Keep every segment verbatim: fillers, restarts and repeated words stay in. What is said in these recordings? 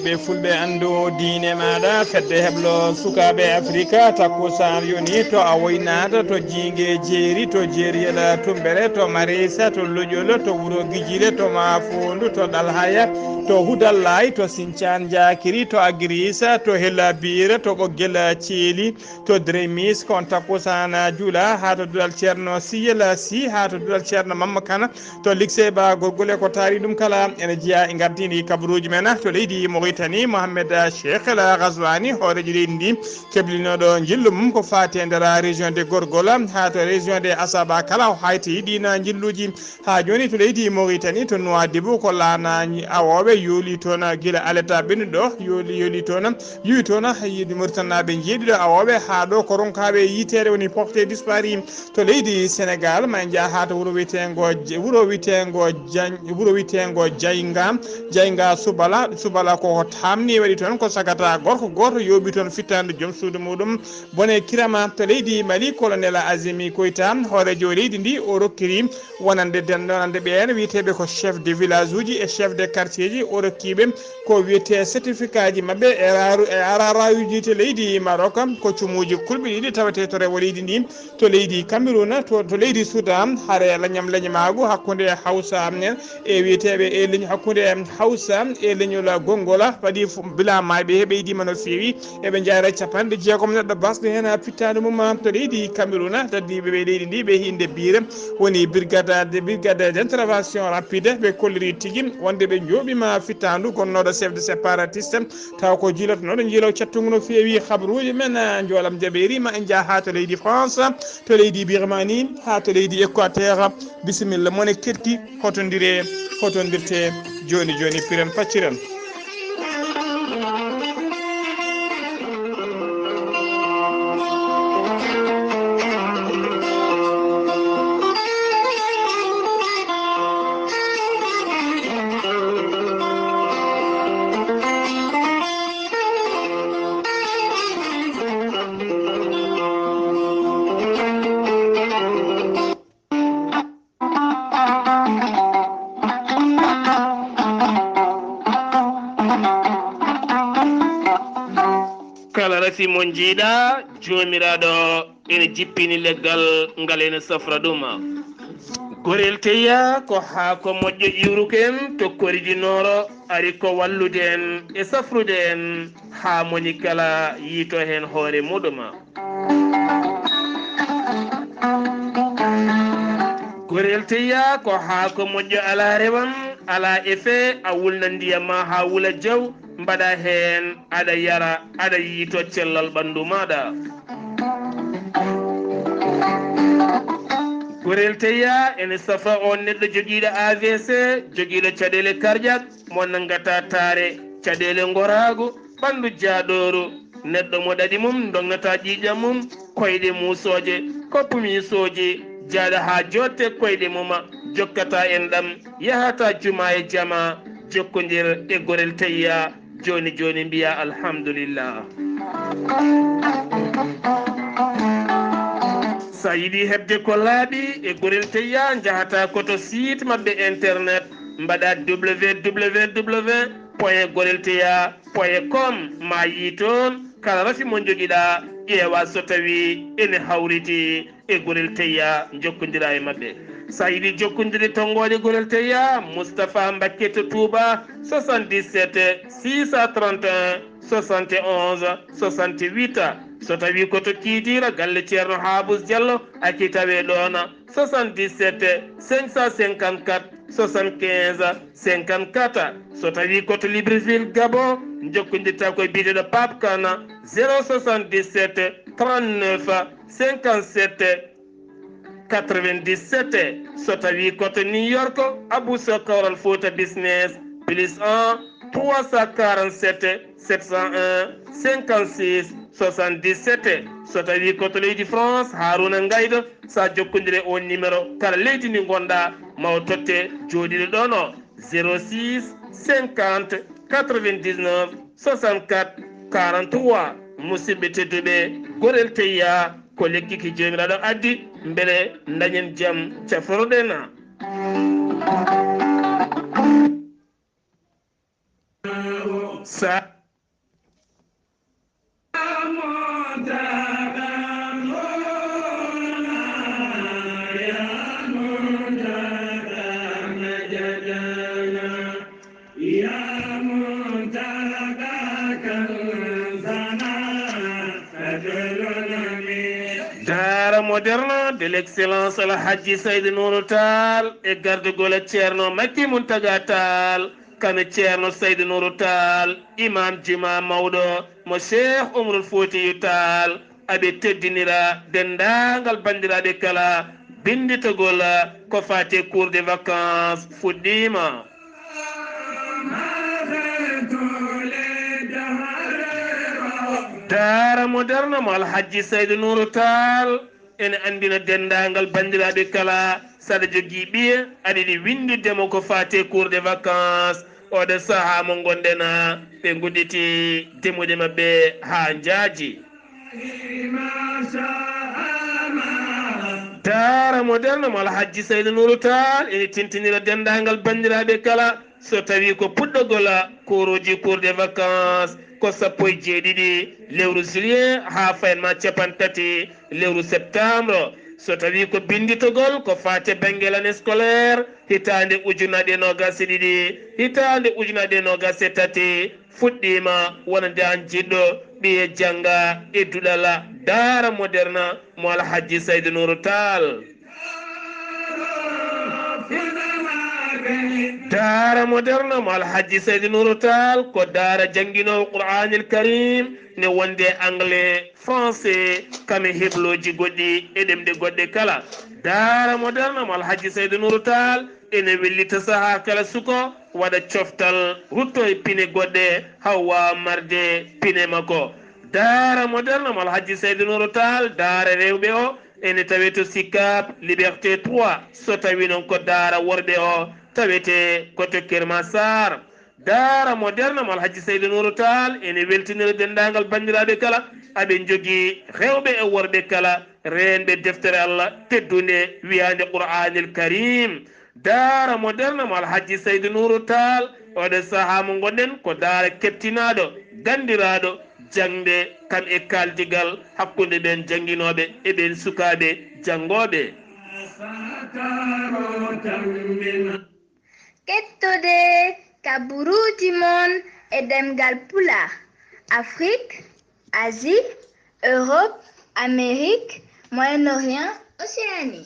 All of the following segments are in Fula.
E fulɓe anndu diine maaɗa, fedde heblo sukaaɓe Afrika, takkusaan yoni to a woynaata, to jiinge jeeri, to jeeriyel tumbere, to marisa, to loƴol, to wuro gijile, to maafoondu, to ɗalhaya, to hudallay, to sincaan jaakiri, to agirisa, to hela biira, to ɓoggel ceeli, to dremis, kon takkusaan juula, haa to duɗal ceerno siyel si, haa to duɗal ceerno mamma kana, to liksey ba gorgole ko taari ɗum kala ene jeyaa e gardini kabaruuji men to leydi Mauritanie. Mohamed Cheikh El Ghazouani, hooreejo leydi ndi, keblinooɗo njillu mum ko faati e nder région de Gorgol haa to région de Assaba kala, o hayti ɗiin njilluuji haa jooni to leydi Mauritanie, to Nouadhibou ko laanaaji awooɓe yooli toon gila aleta ɓennuɗo, yooli, yooli toon, yooli toon yiide Mauritanaaɓe njeeɗiɗo awooɓe haa ɗo ko ronkaaɓe yiiteede woni porté disparu. To leydi Sénégal, ma en njaha haa to wuro wiyeteengo, wuro wiyeteengo Diagne, wuro wiyeteengo Diaynga, Diaynga Subala, Subala ko tamni waɗi toon ko sagata gorko gooto yooɓi toon fittaandu joom suudu muɗum. Bone Kirama to leydi Mali, Colonel Azimi Koita, hooreejo leydi ndi, o rokkiri wonande den-, wonande ɓeen wiyeteeɓe ko chef de village uji e chef de quartier ji, o rokkiiɓe ko wiyetee certificat ji maɓɓe e raru-, e ararayuji to leydi Maroc, ko cumuuji kulɓe ɗiɗi tawetee to rewo leydi ndi. To leydi Cameroun, to, to leydi Soudan, hare lañam lañamaagu hakkunde Hawsa e wiyeteeɓe e leñ-, hakkunde Hawsa e leñol Gongola waɗi fu-, bila maayɓe he ɓeydiima no feewi. Eɓe njahra capanɗe jeegom neɗɗo basɗo heen fittaandu mum to leydi Cameroun. Daddiiɓe ɓe leydi ndi ɓe hinde biire woni brigade de, brigade d'intervention rapide. Ɓe kolliri tigi wonde ɓe njooɓiima fittaandu gonnooɗo chef de séparatiste. Taw ko jiilotonooɗo njiilaw cattungu no feewi. Habaruuji men, ah, njoolam jaɓeeri ma en njaha haa to leydi France, to leydi Birmanie, haa to leydi Équateur. Bisimilla, mone ketti, hotondire, hotondirte jooni jooni, piren pacciren. Kala rafi mo njiiɗa, Joomiraaɗo ene jippini leggal ngal, ene safra ɗum. Gorel teya ko haako moƴƴo iwruko en to koriji nooro, ari ko wallude en e safrude en haa moni kala yiito heen hoore muɗum. Gorel teya ko haako moƴƴo, alaa rewam, alaa effet, a wulna ndiyam ma haa wula jaw, mbaɗa heen, aɗa yara, aɗa yiito cellal ɓanndu maaɗa. Gorel teya ene safa on neɗɗo jogiiɗo A V C, jogiiɗo caɗeele cardiaque, mo nanngata taare, caɗeele ngoraagu, ɓanndu jaaɗooru, neɗɗo mo ɗaɗi mum ndognataa ƴiiƴam mum, koyɗe muusooje, koppu miisooji, jaaɗa haa jooɗte koyɗe mum, jokkataa enɗam, yahataa juma e jama, jokkondir e Gorel Teya jooni jooni, mbiya alhamdulillah. So a yiɗi heɓde ko laaɓi e Gorel Teya, njahataa ko to site maɓɓe internet, mbaɗa W W W point gorel teya point com, ma yii toon kala rafi mo njogiɗaa, ƴeewa so tawi ene hawriti e Gorel Teya, njokkondira e maɓɓe. So a yiɗi jokkondirde tonngoode Gorel Teya, Moustapha Mbacké to Touba, soixante-dix-sept six cent trente et un soixante et onze soixante-huit. So tawi ko to Kidira, galle Ceerno Habous Diallo, a ki tawe ɗoon, soixante-dix-sept cinq cent cinquante-quatre soixante-quinze cinquante-quatre. So tawi ko to Libreville, Gabon, jokkondirta ko e biyeteeɗo Pape Kane, zéro soixante-dix-sept trente-neuf cinquante-sept quatre-vingt-dix-sept. So tawi ko to New York, Abou Sow Kawral Fouta Business, plus un trois cent quarante-sept sept cent un cinquante-six soixante-dix-sept. So tawi ko to leydi France, Harouna Ngaydo, sa jokkondire on numéro, kala leydi ndi ngonɗa, ma o totte jooɗiiɗo ɗon o, zéro six cinquante quatre-vingt-dix-neuf soixante-quatre quarante-trois. Musidɓe tedduɓe, Gorel Teya ko lekki ki Joomiraaɗo addi, mbele dañen jam, caforoɗen. Sa Daara Moderna de l'excellence Alhaji Saïd Nourou Tall e gardugol e Ceerno Makki Muntaga Tall. Kano Ceerno Saydu Nuuru Taal, Imaam Jumaa mawɗo mo Cheikh Umarul Fuutiyu Taal, aɓe teddinira denndaangal banndiraaɓe kala. Binnditogol ko faati e cours de vacances fuɗɗiima. Daara Moderna mo Alhajji Saydu Nuuru Taal, ene anndina denndaangal banndiraaɓe kala, saɗa jogii ɓiye, aɗa yiɗi winndidde mo ko faati e cours de vacances, oɗo sahaa mo ngonɗen, ɓe ngudditi demuɗe maɓɓe haa njaaji. Daara Moderna mo Alhajji Saydu Nuuru Taal ene tintinira denndaangal banndiraaɓe kala, so tawii ko puɗɗogol kooruuji cours de vacances ko sappo e jeeɗiɗi lewru juillet haa fayin ma capanɗe tati lewru septembre. So tawii ko binnditogol ko faati e bannge année scolaire, hitaande ujunaaje noogaas e ɗiɗi, hitaande ujunaaje noogaas e tati fuɗɗiima, wonande aan jiɗɗo ɓiye jannga e duɗal Daara Moderna mo Alhajji Saydu Nuuru Taal. Daara Moderna mo Alhajji Saydu Nuuru Taal ko daara jannginoowo Qur'aanil Kariim, ne wonde anglais, français, kam e heblooji goɗɗi e ɗemɗe goɗɗe kala. Daara Moderna mo Alhajji Saydu Nuuru Taal ene wellita sahaa kala suko waɗa coftal, rutto e pine goɗɗe, haa waawa marde pine makko. Daara Moderna mo Alhajji Saydu Nuuru Taal, daara rewɓe o, ene tawee to Sicap Liberté trois, so tawii noon ko daara worɓe o, tawetee ko to Kër Massar. Daara Moderna mo Alhajji Saydu Nuuru Taal ene weltinira denndaangal banndiraaɓe kala, aɓe njogii rewɓe e worɓe kala, reenɓe deftere Allah teddunde wiyaande Qur'aanil Kariim. Daara Moderna mo Alhajji Saydu Nuuru Taal, oɗo sahaa mo ngonɗen ko daara keɓtinaaɗo, ganndiraaɗo, jaŋde kam e kaaldigal hakkunde ɓeen jannginooɓe e ɓeen sukaaɓe janngooɓe. Kettode kaburuuji mon e ɗemngal Pulaar, Afrique, Asie, Europe, Amérique, Moyen-Orient, Océanie.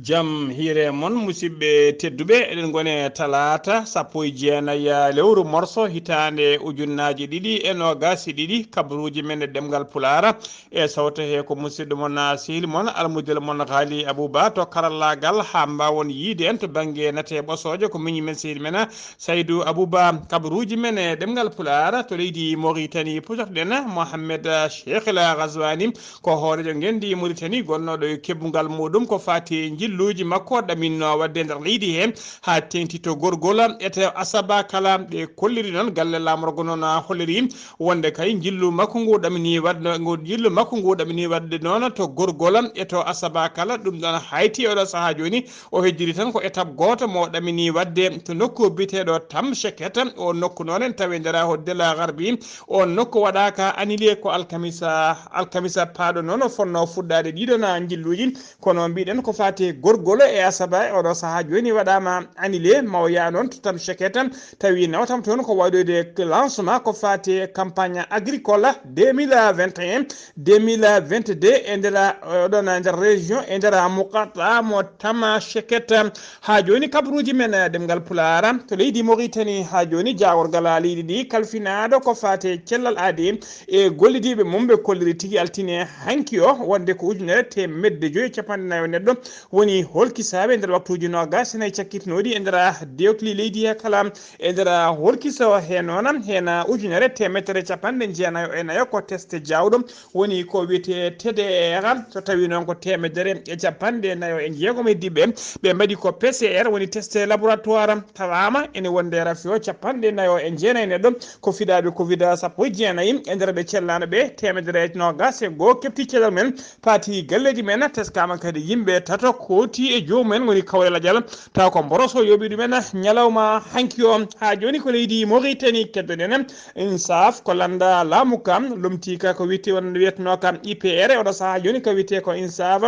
Jam hiire mon, musidɓe tedduɓe, eɗen ngoni e talaata sappo e jeenayi lewru morso hitaande ujunnaaji ɗiɗi e noogaas e ɗiɗi, kabaruuji men e ɗemngal Pulaar. E sawto he ko musidɗo mon, sehil mon, almudel mon Ghali Abou Ba to karallaagal, haa mbaawon yiide en to bannge nate ɓosoojo, ko miñi men sehil men Saydu Abou Ba. Kabaruuji men e ɗemngal Pulaar to leydi Mauritanie, putorɗen Mohamed Cheikh El Ghazouani, ko hooreejo ngenndi Mauritanie gonnooɗo e keɓungal muɗum ko faati e njilluuji makko ɗaminno waɗde nder leydi he, haa teeŋti to Gorgol e to Asaba kala. Ɓe kolliri noon galle laamorgo noon holliri wonde kay njillu makko ngu ɗamini waɗde, ngu njillu makko ngu ɗamini waɗde noon to Gorgol e to Asaba kala. Ɗum ɗoon hayti oɗo sahaa jooni, o heddiri tan ko étape gooto mo ɗamini waɗde to nokku biyeteeɗo Tam Sheket. O nokku noon en tawi ndera ho Dela Garbi. O nokku waɗaaka annulé ko alkamisa, alkamisa paaɗo noon o fotnoo fuɗɗaade ɗiɗon njilluuji. Kono mbiɗen ko faati Gorgol e Asaba e oɗo sahaa jooni waɗaama annulé, mawoya noon to Tam Sheket. Tawi nawtam toon ko waɗoyde lancement ko faati campagne agricole deux mille vingt et un, deux mille vingt-deux e nder, eh, oɗon nder région, e nder muqatta mo Tam Sheket. Haa jooni kabaruuji men, eh, ɗemngal Pulaar to leydi Mauritanie. Haa jooni jaagorgal leydi ndi kalfinaaɗo ko faati cellal aadi e gollidiiɓe mum ɓe kolliri tigi altine hanki o wonde ko ujunere teemedde joyi e capanɗe nayo neɗɗo woni holkisaaɓe nder waktuuji noogaas e nayi cakkitinooɗi e nder dewtli leydi he kala. E nder holkiso he noon, heen ujunere teemedere capanɗe jeenayo e nayo ko test jaawɗo, woni ko wiyetee T D R. So tawii noon ko teemedere e capanɗe nayo e jeegom heddiiɓe, ɓe mbaɗi ko P C R, woni test laboratoire, tawaama ene wonde rafi o capanɗe nayo e jeenayi neɗɗo ko fiɗaaɓe covid sappo e jeenayi. E nder ɓe cellaano ɓe, teemedere e noogaas e goo keɓti cellal mum, paati galleeji men, teskaama kadi yimɓe tato, Kooti e joomum en woni kawre lajal, taw ko mboroso yooɓi ɗumen ñalawma hanki o. Haa jooni ko leydi Mauritanie keddoɗen. Insaf ko lannda laamu ka, lomtii ka ko wiyetee won wiyetnoo ka I P R, e oɗo sahaa jooni ko wiyetee ko Insaf.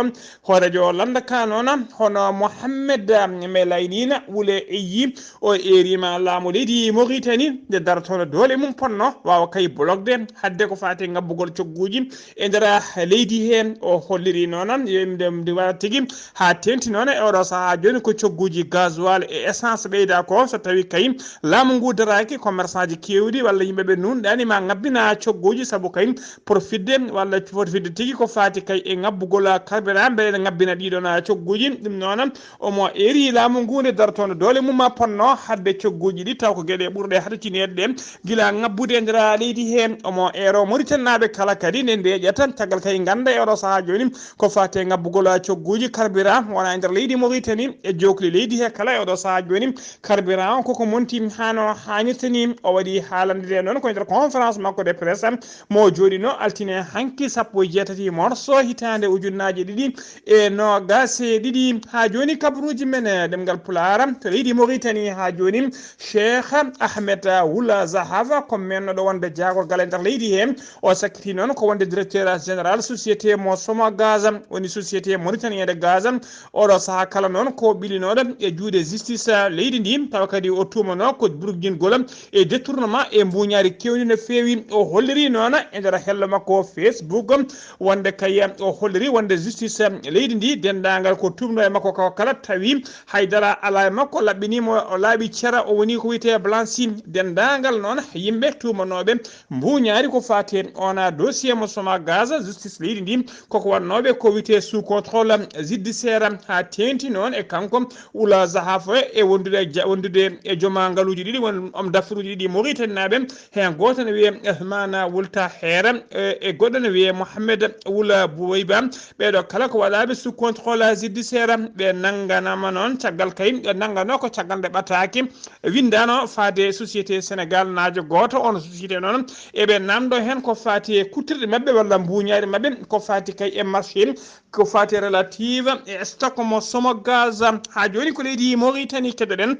Hooreejo lannda ka noon, hono Mohamed Melaynina Wule Eyyi, o eeriima laamu leydi Mauritanie nde darotooɗo doole mum ponno waawa kay bolokde hadde ko faati ngabbugol cogguuji e nder leydi he. O holliri noon yo yimɓe nde waɗa tigi haa teeŋti noon e oɗo sahaa jooni ko cogguuji gasoil e essence ɓeyda ko so tawi kay laamu ngu daraaki, commerçant ji keewɗi walla yimɓe ɓe nuunɗaani ma ngabbina cogguuji sabu kay profitde walla profitde tigi ko faati kay e ngabbugol carburant mbele ene ngabbina ɗiɗon cogguuji. Ɗum noon omo eeri laamu ngu nde darotooɗo doole mum ma ponno hadde cogguuji ɗi taw ko geɗe ɓurɗe hatacineede ɗe gila ngabbude e nder leydi he. Omo eero Mauritanie naaɓe kala kadi nde ndeeƴata caggal kay ngannda e oɗo sahaa jooni ko faati e ngabbugol cogguuji carburant wona e nder leydi Mauritanie e jookli leydi he kala e oɗo sahaa jooni carburant o koko monti hano haanirta ni. O waɗi haalande nde noon ko e nder conférence makko de presse mo jooɗino altine hanki sappo e jeetati morso hitaande ujunnaaje ɗiɗi e noogaas e ɗiɗi. Haa jooni kabaruuji men e ɗemngal Pulaar to leydi Mauritanie haa jooni Cheikh Ahmed Wula Zahava ko mennoɗo wonde jaagorgal e nder leydi he. O sakkiti noon ko wonde directeur général société mo Somogaz, woni société mauritanienne de gaz. Oɗo sahaa kala noon ko ɓilinooɗo e juuɗe justice leydi ndi, tawa kadi o tuumanoo ko burgingol e détournement e mbuuñaari keewndi no feewi. O holliri noon e nder hello makko Facebook wonde kay o holliri wonde justice leydi ndi denndaangal ko tuumnoo e makko ko kala tawi haydara alaa e makko, laɓɓinii mo o laaɓi cera, o woni ko wiyetee blanchi. Denndaangal noon yimɓe tuumanooɓe mbuuñaari ko faati e oon dossier mo Somogaz, justice leydi ndi koko waɗnooɓe ko wiyetee sous contrôle judiciaire haa teeŋti noon e kanko Wula Zahava e wondude ja-, wondude e jooma ngaluuji ɗiɗi, won homme d'affaires uji ɗiɗi Mauritanie naaɓe. Heen gooto ne wiyee Ousmane Wulta Heera, e, e goɗɗo ne wiyee Mohamed Wula Bouweyba. Ɓeeɗo kala ko waɗaaɓe sous contrôle judiciaire. Ɓe nannganaama noon caggal kay, ɓe nannganoo ko caggal nde ɓataake winndaano faade société Sénégal naajo gooto. On société noon eɓe naamndoo heen ko faati e kuttirɗe maɓɓe walla mbuuñaari maɓɓe ko faati kay e marché, ko faati e relative e stock mo Somogaz. Haa jooni ko leydi Mauritanie keddoɗen.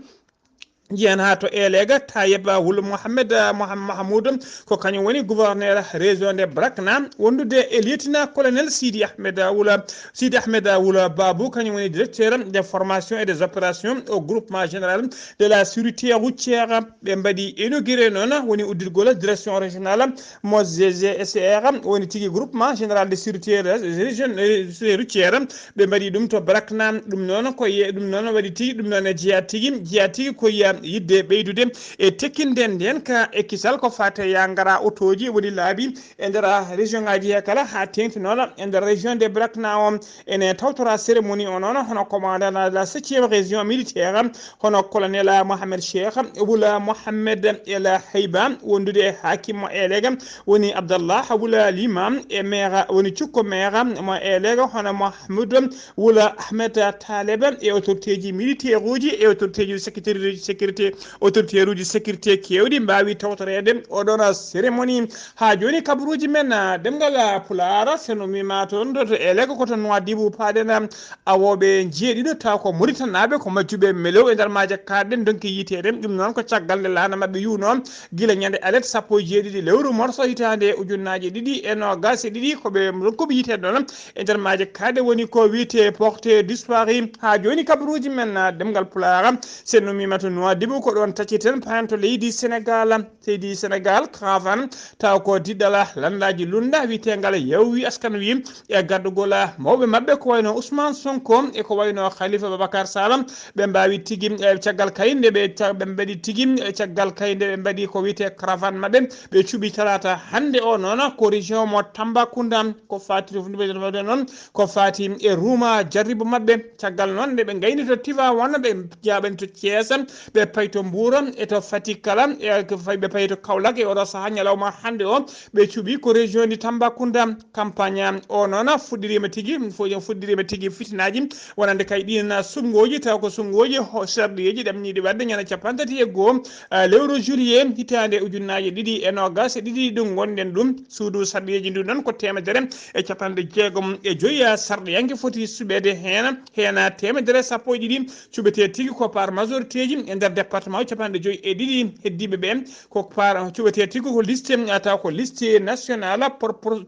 Njiyen haa to Elega, Tayeb Wul Mohamed Moham-, Mahamoud, ko kañum woni gouverneur région de Brakna, wondude e lieutenant colonel Sidi Ahmed Wula, Sidi Ahmed Wula Babou, kañum woni directeur des formations et des opérations au groupement général de la sécurité routière. Ɓe mbaɗi inauguré noon woni uddirgol direction régionale mo G G S R, woni tigi groupement général de sécurité région, euh, routière. Ɓe mbaɗi ɗum to Brakna. Ɗum noon ko ye-, ɗum noon waɗi tigi, ɗum noon jeyaa tigi, jeyaa tigi ko yiya yidde ɓeydude e tekkinde nden ka e kisal ko faate ya ngara otooji woni laabi e nder région ngaji he kala, haa teeŋti noon e nder région de Brakna o. Ene tawtora cérémonie o noon hono commandant de la septième région militaire, hono colonel Mohamed Cheikh Wula Mohamed El Heyba, wondude e hakim mo Elega, woni Abdallah Wula Limam, e maire, woni cukko maire mo Elega, hono Mahmoud Wula Ahmed Taleb, e autorité ji militaire uji, e autorité ji sécurité, sécurité, autorité uji sécurité keewɗi mbaawi tawtoreede oɗon cérémonie. Haa jooni kabaruuji men, ah, ɗemngal, ah, Pulaar, so no mima toon, to, to Elega ko to Nouadhibou paaɗen, ah, awooɓe njeeɗiɗo, taw ko Mauritanie naaɓe, ko majjuɓe melew e nder maaje kaaɗɗen, donki yiiteede. Ɗum noon ko caggal nde laana maɓɓe yuunoo, gila ñande alet sappo e jeeɗiɗi lewru morso hitaande ujunnaaje ɗiɗi e noogaas e ɗiɗi, ko ɓe ronkuɓe yiiteede noon e nder maaje kaaɗɗe woni ko wiyetee portée disparu. Haa jooni kabaruuji men, ah, ɗemngal Pulaar, so no mima to Nouadhibou, ko ɗoon tacciten pahen to leydi Sénégal. Seydi Sénégal, Cravan, taw ko diɗɗal lanndaaji lunda wiyeteengal Yewwi Askan Wi e gardugol mawɓe maɓɓe ko wayno Ousmane Sonko e ko wayno Khalifa Babacar Sall. Ɓe mbaawi tigi, e caggal kay nde ɓe ca-, ɓe mbaɗi tigi, e caggal kay nde ɓe mbaɗi ko wiyetee caravane maɓɓe, ɓe cuɓi talaata hannde o noon ko région mo Tambacounda, ko faati to fundu ɓe noon ko faati e ruuma jarribo maɓɓe. Caggal noon nde ɓe ngayni to Tivaouane, ɓe jaaɓani to Thiès, ɓe e payto Mbuur, e to Fatick kala, e ko fayi ɓe payto Kaolack e oɗo sahaa ñalawma hannde o, ɓe cuɓi ko région de Tambacounda. Campagne o noon fuɗɗiriima tigi, fo-, fuɗɗiriima tigi fitinaaji wonande kay ɗiin sunngooji, taw ko sunngooji ho-, sarɗiyeeji ɗamniiɗi waɗde ñande capanɗe tati e goo, eh, lewru juillet hitaande ujunnaaje ɗiɗi e noogaas e ɗiɗi. Ɗum ngonɗen ɗum, suudu sarɗiyeeji ndun noon ko teemedere e capanɗe jeegom e joyi sarɗiyanke foti suɓeede heen, heen teemedere sappo e ɗiɗi cuɓetee tigi ko par majorité ji e nder département o capanɗe joyi e ɗiɗi heddiiɓe ɓe ko par cuɓetee tigi ko liste, taw ko liste nationale propor-,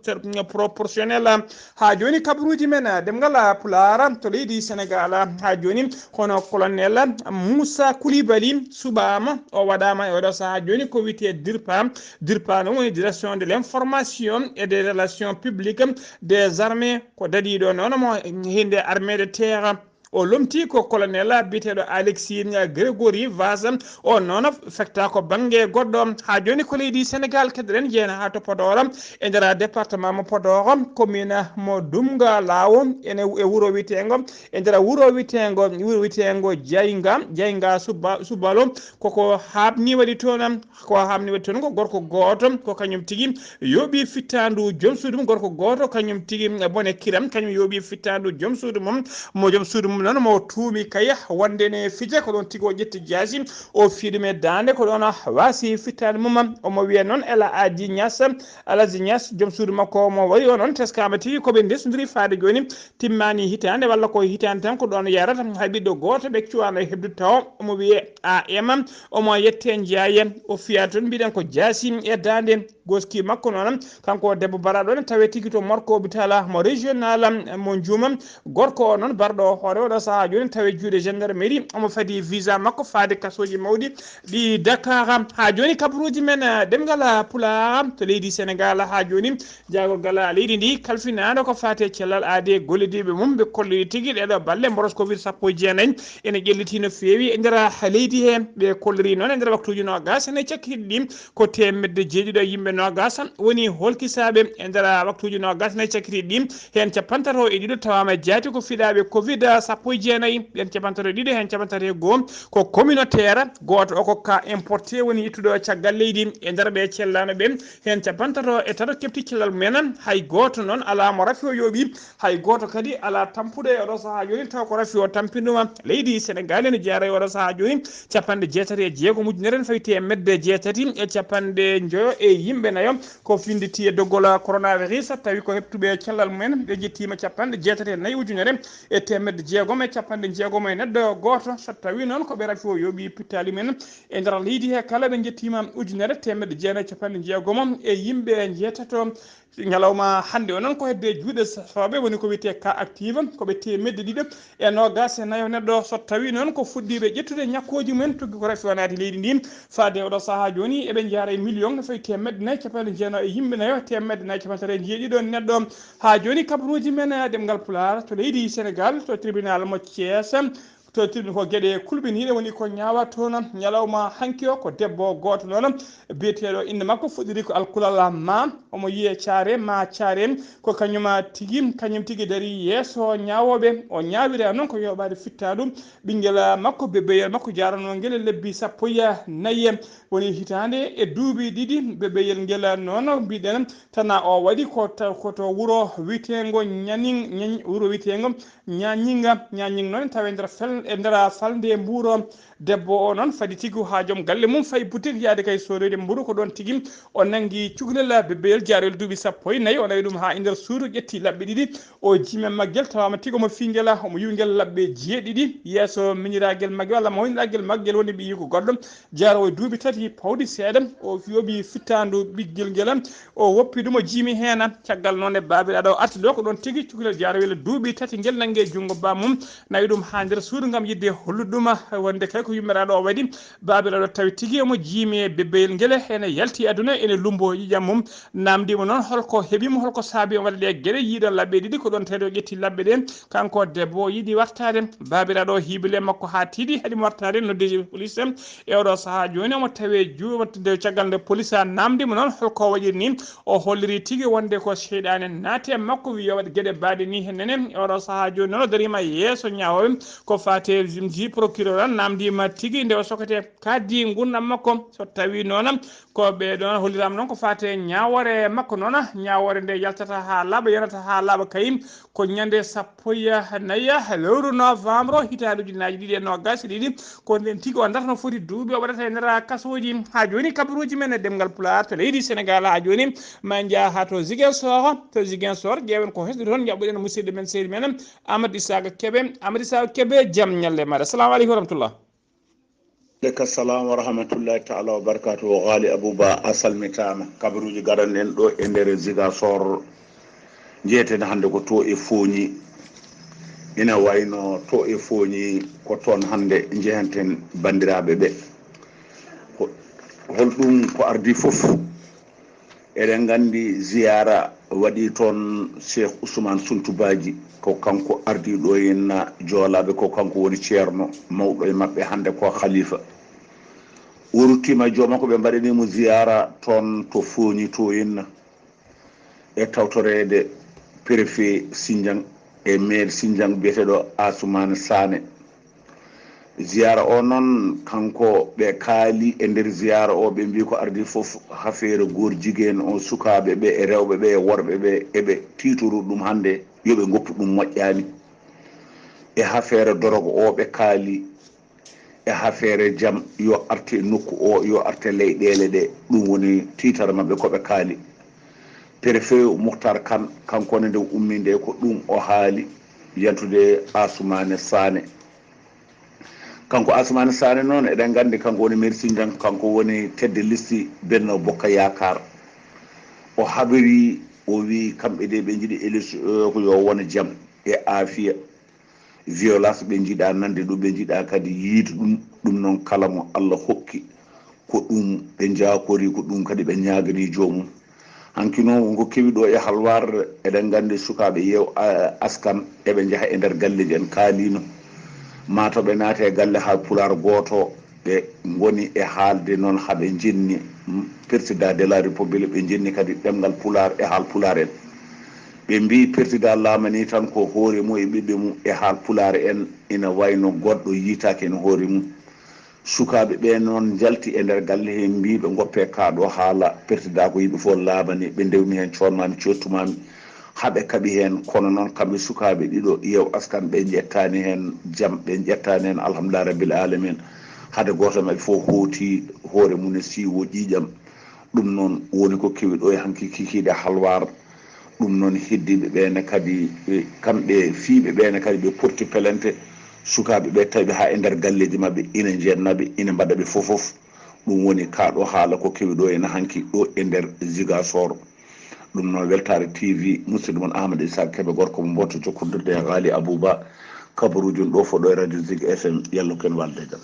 proportionnelle. Haa jooni kabaruuji men, ɗemngal Pulaar to leydi Senegaal. Haa jooni hono colonel Moussa Coulibaly suɓaama, o waɗaama e oɗo sahaa jooni ko wiyetee DIRPA. DIRPA noon woni direction de l'information et des relations publiques des armées, ko dadiiɗo noon mo hinde armée de terre. O lomtii ko colonel biyeteeɗo Alexis Grégory Vaz. O noon fekta ko bannge goɗɗo. Haa jooni ko leydi Senegaal keɗoɗen, jeyen haa to Podor, e nder département mo Podor, commune mo Dumga Lawo, ene e wuro wiyeteengo, e nder wuro wiyeteengo, wuro wiyeteengo Jayga, Jayga Suba-, Subalo, koko haɓni waɗi toon, ko haɓni waɗi toon ko gorko gooto, ko kañum tigi yooɓi fittaandu joom suudu mum, gorko gooto kañum tigi bone kiram, kañum yooɓi fittaandu joom suudu mum, mo joom suudu mum noon mo tuumi kay wonde ne fija, ko ɗoon tigi o ƴetti jaasi, o fii ɗum e daande, ko ɗoon o waasi fittaandu mum. Omo wiya noon El Hadji Niass, El Hadji Niass, joom suudu makko mo wayi o noon teskaama tigi ko ɓe ndesondiri faade jooni, timmaani hitaande walla ko hitaande tan ko ɗoon yarata, hay ɓiɗɗo gooto ɓe cuwaano heɓde taw. Omo wiyee A M, omo yettee Njaay, o fiyaa toon mbiɗen ko jaasi e daande. Goski makko noon, kanko o debbo baraaɗo ne tawee tigi to Morko hôpital mo régional mo Njuuma. Gorko o noon barɗo o hoore oɗo sahaa jooni tawee juuɗe gendarmerie, omo fadi visa makko faade kasooji mawɗi ɗi Dakar. Haa jooni kabaruuji men, eh, ɗemngal Pulaar to leydi Senegaal. Haa jooni jaagorgal leydi ndi kalfinaaɗo ko faati e cellal aadee gollidiiɓe mum ɓe kolliri tigi ɗeeɗo balle mboros covid sappo e jeenayi ene ƴelliti no feewi e nder leydi he. Ɓe kolliri noon e nder waktuuji noogaas ene cakkitiiɗi ɗi ko teemedde jeeɗiɗo e yimɓe noogaas woni holkisaaɓe e nder waktuuji noogaas ene cakkitiiɗi ɗi. Heen capantato e ɗiɗo tawaama e jaati ko fiɗaaɓe covid sappo e jeenayi. Ɓeen capantato e ɗiɗo heen capantato e goo ko communautaire, gooto o ko cas importé woni ittuɗo caggal leydi. E nder ɓe cellaano ɓe, heen capantato e tato keɓti cellal mumen, hay gooto noon alaa mo rafi o yooɓi, hay gooto kadi alaa tampuɗo e oɗo sahaa jooni taw ko rafi o tampinɗuma. Leydi Senegaal ene jaara e oɗo sahaa jooni capanɗe jeetati e jeegom ujunere ene fawi teemedde jeetati e capanɗe njoyo e yimɓe nayo ko finditi e doggol coronavirus, tawi ko heɓtuɓe cellal mumen ɓe jettiima capanɗe jeetati e nayi ujunere e teemedde jeegom e capanɗe jeegom e neɗɗo gooto. So tawii noon ko ɓe rafi o yooɓi pittaali men e nder leydi he kala ɓe jettiima ujunere teemedde jeenayi e capanɗe jeegom e yimɓe njeetato. Ñalawma hannde o noon ko hedde juuɗe sooɓe woni ko wiyetee cas active ko ɓe teemedde ɗiɗo e noogaas e nayo neɗɗo. So tawii noon ko fuɗɗiiɓe ƴettude ñakkooji mumen tuggi ko rafi o naati leydi ndi faade oɗo sahaa jooni eɓe njaara e million no fawi teemedde nayi capanɗe jeenayi e yimɓe nayo teemedde nayi capanɗe tati e jeeɗiɗo neɗɗo. Haa jooni kabaruuji men ɗemngal Pulaar to leydi Senegaal to tribunal mo Thiès. To tribunal ko geɗe kulɓiniiɗe woni ko ñaawaa toon ñalawma hanki o ko debbo gooto noon biyeteeɗo innde makko fuɗɗiri ko Alkulal Ma, omo yiyee Caare Ma Caare, ko kañum tigi, kañum tigi darii yeeso ñaawooɓe. O ñaawira noon ko yooɓaade fittaandu ɓinngel makko, bebeyel makko jaaranoo ngel e lebbi sappo e nayi. Woni hitaande e duuɓi ɗiɗi bebeyel ngel noon mbiɗen tana o waɗi ko ta-, ko to wuro wiyeteengo Ñaning, Ñañ-, wuro wiyeteengo Ñañinga, Ñañing noon tawa e nder fel-, e nder falnde Mbuur. Debbo o noon fadi tigi haa joom galle mum fayi butik yaade kay soodoyde mburu, ko ɗoon tigi o nanngi cukalel bebeyel jaarel duuɓi sappo e nayi, o nawi ɗum haa e nder suudu, ƴetti laɓɓe ɗiɗi, o jiimi e maggel, tawaama tigi omo fii ngel, omo yiwi ngel laɓɓe jeeɗiɗi. Yeeso miñiraagel maggel walla mawniragel maggel woni ɓiyiiko goɗɗo jaaroowo e duuɓi tati pawɗi seeɗa, o yooɓi fittaandu ɓiggel ngel, o woppi ɗum, o jiimi heen. Caggal noon e baabiraaɗo o arti ɗo, ko ɗoon tigi cukalel jaarowel duuɓi tati ngel nanngi e junngo bammum, nawi ɗum haa nder suudu ngam yiɗde hollude ɗum wonde kay ko yummiraaɗo o waɗi. Baabiraaɗo tawi tigi omo jiimi e bebeyel ngel, ene yalti aduna, ene lumbo ƴiƴam mum. Naamndiimo noon holko heɓiimo, holko saabii o waɗa ɗe geɗe, yiiɗo laɓɓe ɗiɗi, ko ɗoon tawi o ƴetti laɓɓe ɗe. Kanko debbo o yiɗi wartaade. Baabiraaɗo o hiibile makko haa tiiɗi, haɗi mo wartaade, noddi police. E oɗo sahaa jooni omo tawee juuɗe, caggal nde police naamndiimo noon holko o waɗiri ni, o holliri tigi wonde ko seyɗaane naati e makko, wiyi yo waɗ geɗe baaɗe ni. Heen nene e oɗo sahaa jooni noon o dariima yeeso ñaawooɓe ko faati Te jimji procureur an namdima tigi nde o sokete kaddi ngurndan makko. So tawi noon ko ɓe ɗon hollirama noon ko fate ñaawore makko noon, ñaawore nde yaltata ha laaɓa, yanata ha laaɓa kayim, ko ñande sappo e nayi lewru novembre hitaande ujunnaaji ɗiɗi e noogas e ɗiɗi. Ko nden tigi o darata no foti duuɓi o waɗata e nder kasooji. Ha jooni kabaruuji men e ɗemngal Pulaar to leydi Senegal ha jooni ma en njaha ha to Ziguinchor. To Ziguinchor ƴeewen ko hesɗi toon, njaɓɓuɗen musidɗo men sehil men Amadou Isaka Kebe. Amadou Isaka Kebe, jam ñalle maɗa. Assalamu aleykum wa rahmatullah. Aleyka salam wa rahmatullahi taala wa barakatuhu. Ghali Abouba, a salmitaama. Kabaruuji garanɗen ɗo e nder Ziguinchor jeeten hannde ko to e Fooñi. Ina wayno to e Fooñi ko toon hannde njehanten banndiraaɓe ɓe. Ho-, holɗum ko ardi fof? Eɗen nganndi ziyaara waɗi toon Cheikh Ousmane Sountoubadji, ko kanko ardi ɗo henna joolaaɓe, ko kanko woni ceerno mawɗo e maɓɓe, hannde ko khalifa. O ruttiima jooma ko ɓe mbaɗani mo ziyaara toon to Fooñi to henna, e tawtoreede préfet Sindian e maire Sindian biyeteeɗo Assoumani Sané. Ziyaara o noon, kanko ɓe kaali e nder ziyaara o, ɓe mbi ko ardi fof hafeere goor jigeen o, sukaaɓe ɓe e rewɓe ɓe e worɓe ɓe, eɓe tiitoru ɗum hannde, yo ɓe ngoppu ɗum moƴƴaani. E hafeere dorogo o ɓe kaali, e hafeere jam yo arte nokku o, yo arte leyɗeele ɗe, ɗum woni tiitara maɓɓe ko ɓe kaali. Préfet Mouhtar Kane, kanko ne nde ummi nde ko ɗum o haali, yantude Assoumani Sané. Kanko Assoumani Sané noon, eɗen nganndi kanko woni maire Sindian, kanko woni tête de liste Benno Bokk Yaakaar. O habiri, o wi kamɓe de ɓe njiɗi élection, eh, ko yo won jam e aafiya. Violence ɓe njiɗa nande ɗum, ɓe njiɗa kadi yiide ɗum. Ɗum noon kala mo Allah hokki ko ɗum ɓe njaakori, ko ɗum kadi ɓe ñaagani joomum. Hanki noon wonko kewi ɗo e Halwaar, eɗen nganndi sukaaɓe Yeew, a-, Askan eɓe njaha e nder galleeji, en kaaliino. Maa to ɓe naata e galle Haal Pulaar gooto, ɓe ngoni e haalde noon haa ɓe njenni, mm, Président de la République, ɓe njenni kadi ɗemngal Pulaar e Haal Pulaar en. Ɓe mbii Président laamanii tan ko hoore mum e ɓiɓɓe mum e Haal Pulaar en, ina wayno goɗɗo yiytaake heen hoore mum. Sukaaɓe ɓe noon njalti e nder galle hee, mbii ɓe ngoppe kaa ɗo haala, Président ko yimɓe fof laamani, ɓe ndewni heen, coonmaami, coottumaami, haa ɓe kaɓi heen. Kono noon kamɓe sukaaɓe ɗiɗo Yeew Askan ɓe njettaani heen jam, ɓe njettaani heen alhamdulillahi rabbil aalamiin. Hade gooto e maɓɓe fof hooti hoore mum e siiwo ƴiiƴam. Ɗum noon woni ko kewi ɗo e hanki kikiiɗe Halwaar. Ɗum noon heddiiɓe ɓeene kadi, e kamɓe fiiɓe ɓeene kadi ɓe porti pelente. Sukaaɓe ɓe tawi ɓe haa e nder galleeji maɓɓe, ina njenna ɓe, ina mbaɗa ɓe fof fof. Ɗum woni kaa ɗo haala ko kewi ɗo ene hanki ɗo e nder Ziguinchor. Ɗum noon Weltaare T V, musidɗo mon Amadou Issa Kebe, gorko mo Mboto, jokkondirde e Ghali Abouba, kabaruuji on ɗo fof ɗo e Radio Zik F M, yalla ko en walde e jam.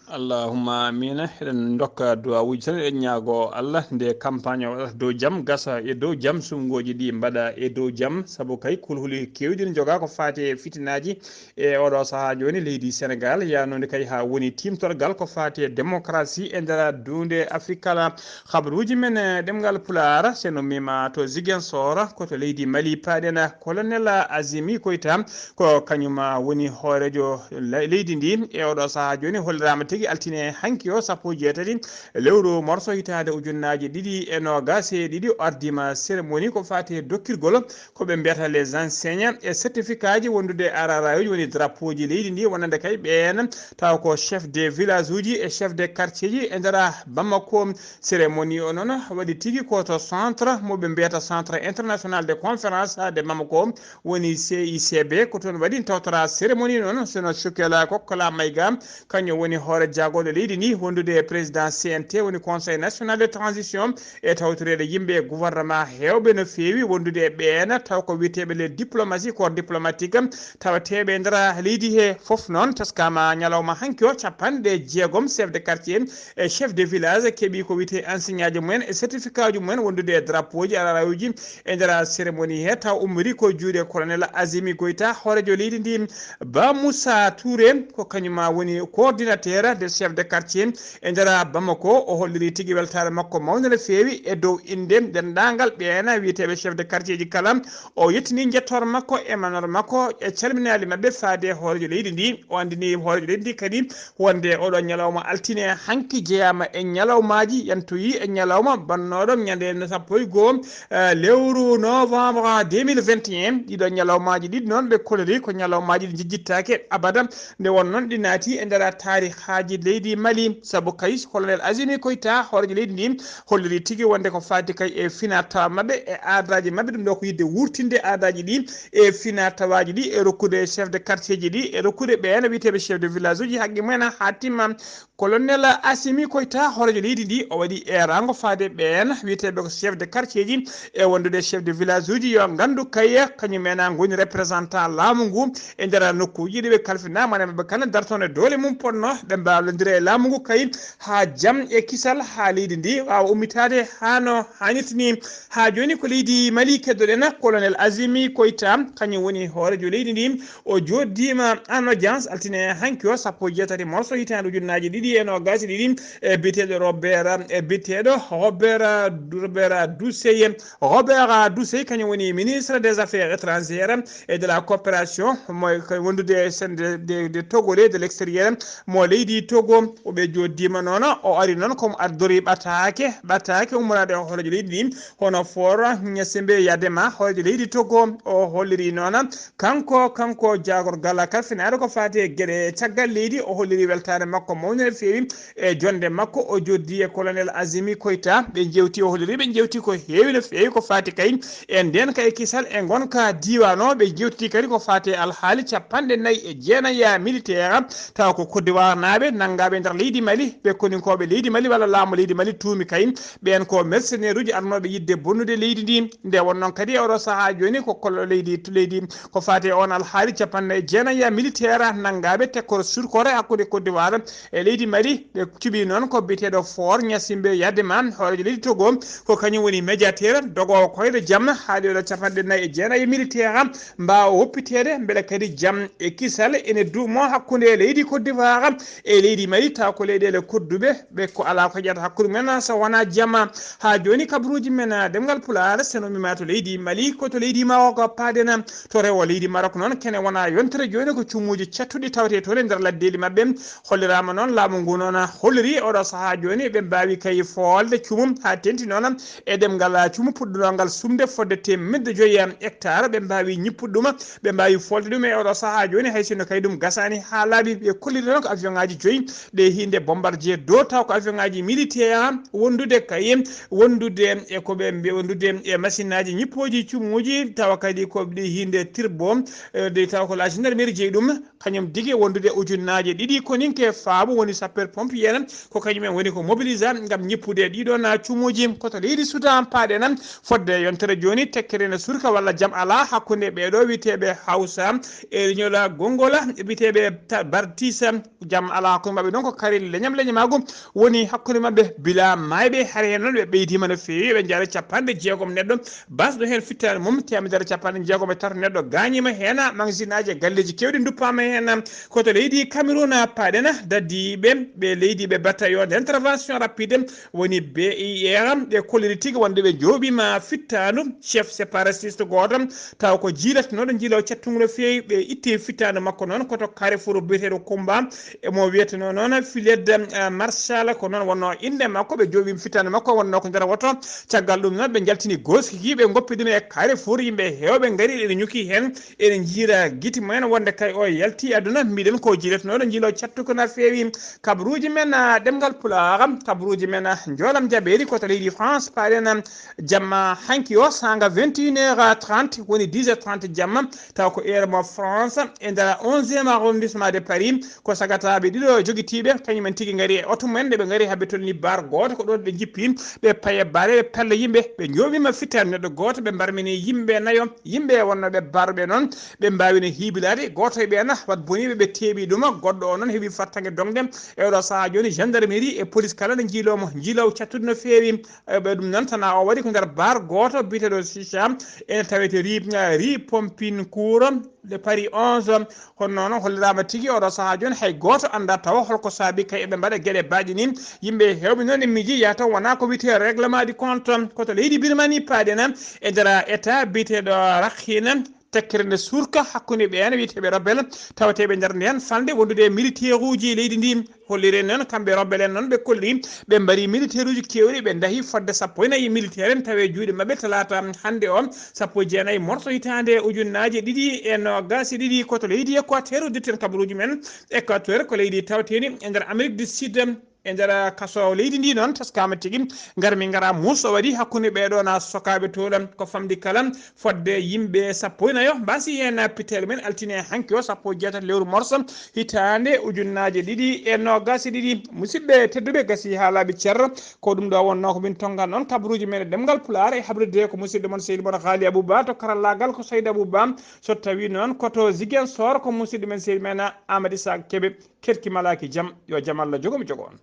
Allahumma amina. Eɗen ndokka duwawuuji tan, eɗen ñaago Allah nde campagne o waɗata dow jam, gasa e dow jam, suɓngooji ɗi mbaɗa e dow jam, sabu kay kulhuli keewɗi ne njogaa ko faati e fitinaaji e oɗo sahaa jooni leydi Senegal, yaanode kay haa woni tiimtorgal ko faati e démocratie e nder duunde Afrik kala. Habaruuji men e ɗemngal Pulaar, so en ummiima to Ziguinchor, ko to leydi Mali paaɗen, Colonel Azimi Goïta, ko kañum woni hooreejo le-, leydi ndi. E oɗo sahaa jooni holliraama tigi altine hanki o, sappo e jeetati lewru morso hitaande ujunnaaji ɗiɗi e noogas e ɗiɗi, o ardiima cérémonie ko faati e dokkirgol ko ɓe mbiyata les insignes e certificat ji wondude e ararayuji, woni drapeau ji leydi ndi, wonande kay ɓeen taw ko chef de village uji e chef de quartier ji e nder Bamako. Cérémonie o noon waɗi tigi ko to centre mo ɓe mbiyata Centre International de Conférence de Bamako, woni C I C B, ko toon waɗi tawtora cérémonie noon. Seno Chokela Kokkola Maïga, kañum woni hoore jaagorɗe leydi ndi, wondude e président C N T, woni Conseil National de Transition, e tawtoreede yimɓe e gouvernement heewɓe no feewi, wondude e ɓeen taw ko wiyeteeɓe les diplomatie, corps diplomatique, tawateeɓe e nder leydi he fof noon. Teskama ñalawma hanki o, capanɗe jeegom chef de quartier e chef de village keɓi ko wiyetee insigne aji mumen e certificat ji mumen wondude e drapeau ji, ararayuji e nder cérémonie he, taw ummori ko juuɗe Colonel Azimi Goïta, hooreejo leydi ndi. Ba Moussa Touré ko kañum woni coordinateur des chefs de quartier e nder Bamako. O holliri tigi weltaare makko mawnde no feewi e dow innde denndaangal ɓeen wiyeteeɓe chef de quartier ji kala. O yettini njettoor makko e manoor makko e calminaali maɓɓe faade hooreejo leydi ndi. O anndini hooreejo leydi ndi kadi wonde oɗo ñalawma altine hanki jeyaama e ñalawmaaji yantoyi e ñalawma bannooɗo ñande sappo e goo, eh, lewru novembre deux mille vingt et un. Ɗiɗo ñalawmaaji ɗiɗi noon ɓe kolori ko ñalawmaaji ɗi njejjittaake abada. Nde won noon ɗi naati e nder taarihaaji leydi Mali, sabu kay colonel Azimi Koita, hooreejo leydi ndi, holliri tigi wonde ko faati kay e finaa-tawaa maɓɓe e aadaaji maɓɓe, ɗum ɗo ko yiɗde wuurtinde aadaaji ɗi e finaa-tawaaji ɗi, e rokkude chef de quartier ji ɗi, e rokkude ɓeen wiyeteeɓe chef de village uji haqqe mumen haa timma. Colonel Azimi Koita, hooreejo leydi ndi, o waɗi eeraango faade ɓeen wiyeteeɓe ko chef de quartier ji e wondude chef de village uji, yo nganndu kay kañum en ngoni représentant laamu ngu e nder nokkuuji ɗi ɓe kalfinaa, mone maɓɓe kala dartono e doole mum ponno, ɓe mballondira e laamu ngu kay haa jam e kisal, haa leydi ndi waawa ummitaade haa no haanirta ni. Haa jooni ko leydi Mali keddoɗen, colonel Azimi Koita, kañum woni hooreejo leydi ndi, o jooɗdiima en audience altine hanki o, sappo e jeetati morso hitaande ujunnaaji ɗiɗi e noogaas e ɗiɗi, e biyeteeɗo Robert, e biyeteeɗo Robert, Robert Duseye. Robert Duseye, kañum woni ministre des affaires étrangères et de la coopération, mo ko wondude e sen de, de, de Togo de, de l'extérieur, mo leydi Togo. O ɓe jooɗdiima noon, o ari noon ko mo addori ɓataake, ɓataake ummoraade e hooreejo leydi ndi, hono Faure Gnassingbé Eyadéma, hooreejo leydi Togo. O holliri noon kanko, kanko jaagorgal kalfinaaɗo ko faati e geɗe caggal leydi, o holliri weltaare makko mawnde no feewi e jonnde makko. O jooɗdi e colonel Azimi Koita, ɓe njeewti, o holliri ɓe njeewti ko heewi no feewi ko faati kay e ndeen kay kisal e ngonka diiwaan o. Ɓe njeewti kadi ko faati e alhaali capanɗe nayi e jeenayi militaire, tawa ko Côte d'Ivoire naaɓe nanngaaɓe e nder leydi Mali, ɓe koninkooɓe leydi Mali walla laamu leydi Mali tuumi kay ɓeen ko mercenaire uji arnooɓe yiɗde bonnude leydi ndi. Nde won noon kadi e oɗo sahaa jooni ko kollo leydi, leydi ko faati e oon alhaali capanɗe nayi e jeenayi militaire nanngaaɓe tekkoro surkore hakkunde Côte d'Ivoire e leydi Mali. Ɓe cuɓi noon ko biyeteeɗo Faure Gnassingbé Eyadéma, hooreejo leydi Togo, ko kañum woni médiateur dogoowo koyɗo jam haa ɗee ɗo capanɗe nayi e jeenayi militaire mbaawa woppiteede, mbele kadi jam e kisal ene duumo hakkunde leydi Côte d'Ivoire e leydi Mali, tawa ko leyɗeele kodduɓe, ɓe ko alaa ko heƴata hakkunde mumen so wonaa jam. Haa jooni kabaruuji men, ah, ɗemngal Pulaar, so en ummiima to leydi Mali, ko to leydi Maroc paaɗen, to rewo leydi Maroc noon, kene wona yontere jooni ko cumuuji cattuɗi tawetee toon e nder laddeeli maɓɓe. Holliraama noon, laamu ngu noon holliri oɗo sahaa jooni ɓe mbaawi kay foolde cumu haa tenti noon e ɗemngal cumu puɗɗungal sumde fodde teemedde joyi hectare, ɓe mbaawi ñippude ɗum, ɓe mbaawi foolde ɗum e oɗo sahaa jooni, hay sinno kay ɗum gasaani haa laaɓi. Ɓe kolliri noon ko avion ŋaaji joyi ɗe hiinde bombardier do, taw ko avion ŋaaji militaire wondude kay, wondude e ko ɓe mbi-, wondude e machine ŋaaji ñippooji cumuuji, tawa kadi ko ɗe hiinde turbo, eh, de taw ko la gendarmerie jeyi ɗum, kañum digi wondude ujunnaaje ɗiɗi koninke faabo woni sapeur pompier en, ko kañum en woni ko mobilisé ngam ñippude ɗiɗon cumuuji. Ko to leydi Soudan paaɗen fodde yontere jooni, tekkere ne surka walla jam alaa hakkunde ɓeeɗo wiyeteeɓe Hawsa e Ñola Gongola, wiyeteeɓe Ta-, Bartisa. Jam alaa hakkunde maɓɓe ɗon, ko kari leñam leñamaagu woni hakkunde maɓɓe bila maayɓe. Hari heen noon ɓe ɓeydiima no feewi, ɓe njaara capanɗe jeegom neɗɗo basɗo heen fittaandu mum, teemedere capanɗe jeegom e tato neɗɗo gaañiima heen, magasinaaji e galleeji keewɗi nduppaama heen. Ko to leydi Cameroun paaɗen, dardiiɓe ɓe leydi ɓe bataillon d'intervention rapide woni B I R, ɓe kolliri tigi wonde ɓe njooɓiima fittaandu chef séparatiste gooto, taw ko jiilatenooɗo njiilaw caɗtungu no feewi. Ɓe itti fittaandu makko noon ko to carrefour biyeteeɗo Kumba, e mo wiyetenoo noon Filed, eh, Marshal, ko noon wonnoo innde makko. Ɓe njooɓiima fittaandu makko, wonnoo ko nder woto. Caggal ɗum noon, ɓe njaltini gooskiji, ɓe ngoppi ɗum e carrefour, yimɓe heewɓe ngari, ene ñuki heen, ene njiira gite mumen wonde kay o yalti aduna. Mbiɗen ko jiilatenooɗo njiilaw caɗtungu no feewi. Kabaruuji men, ah, ɗemngal Pulaar, kabaruuji men, ah, njoolam jabeeri ko to leydi France, paaɗen, ah, jamma hanki o, saanga vingt et une heures trente, woni dix heures trente jamma, taw ko heure mo France, e nder onzième arrondissement de Paris, ko sagataaɓe ɗiɗo jogitiiɓe, kañum en tigi ngari e oto mumen, nde ɓe ngari haa ɓe tolni bar gooto, ko ɗoon ɓe njippi, ɓe paye bare, ɓe pella yimɓe, ɓe njooɓiima fittaandu neɗɗo gooto, ɓe mbarmini yimɓe nayo, yimɓe wonnooɓe barɓe noon, ɓe mbaawi no hiibilaade, gooto e ɓeen wat boniiɓe, ɓe teeɓi ɗum, goɗɗo o noon heɓi fartaŋŋe doŋde, e oɗo sahaa jooni, gendarmerie e police kala ne njiiloo mo, njiilaw caɗtungu no feewi. E ɓe ɗum noon, tanaa o waɗi ko nder bar gooto biyeteeɗo Chicha, ene tawetee ri, ri Pompincourt, de Paris onze. Kono noon holliraama tigi oɗo sahaa jooni hay gooto anndaa tawa holko saabi kay eɓe mbaɗa geɗe baaɗi ni. Yimɓe heewɓe noon e miiji yaa taw wonaa ko wiyetee règlement du compte, koto leydi Birmanie paaɗena e nder état biyeteeɗo Rakhine, tekkere nde surka hakkunde ɓeen wiyeteeɓe rebel tawateeɓe nder ndeen falnde wondude e militaire uji leydi ndi. Holliri noon kamɓe rebel en noon ɓe kolli ɓe mbari militaire uji keewɗi, ɓe ndahi fodde sappo e nayi militaire en tawi e juuɗe maɓɓe talaata hannde o, sappo e jeenayi morso hitaande ujunnaaje ɗiɗi e noogaas e ɗiɗi koto leydi Équateur. Uddirten kabaruuji men. Équateur ko leydi tawteeni e nder Amérique du Sud. E nder kaso leydi ndi noon taskaama tigi ngar mi ngara muus o waɗi hakkunde ɓeeɗo na sokaaɓe toon ko famɗi kala fodde yimɓe sappo e nayo mbasi heen pitteele men altine hanki o sappo e jeetati lewru morso hitaande ujunnaaje ɗiɗi e noogaas e ɗiɗi. Musidɓe tedduɓe, gasi haalaaɓe ceerno, ko ɗum ɗo wonnoo ko min tonngan noon kabaruuji men e ɗemngal Pulaar e habrirde ko musidɗo mon seydi mon Haali Abou Ba, to karallaagal ko Seydi Abou Ba, so tawii noon ko to Ziguinchor ko musidɗo men seydi men Amady Sak Kébé. Keɗki malaaki jam, yo jam Allah jogo mi jogo on.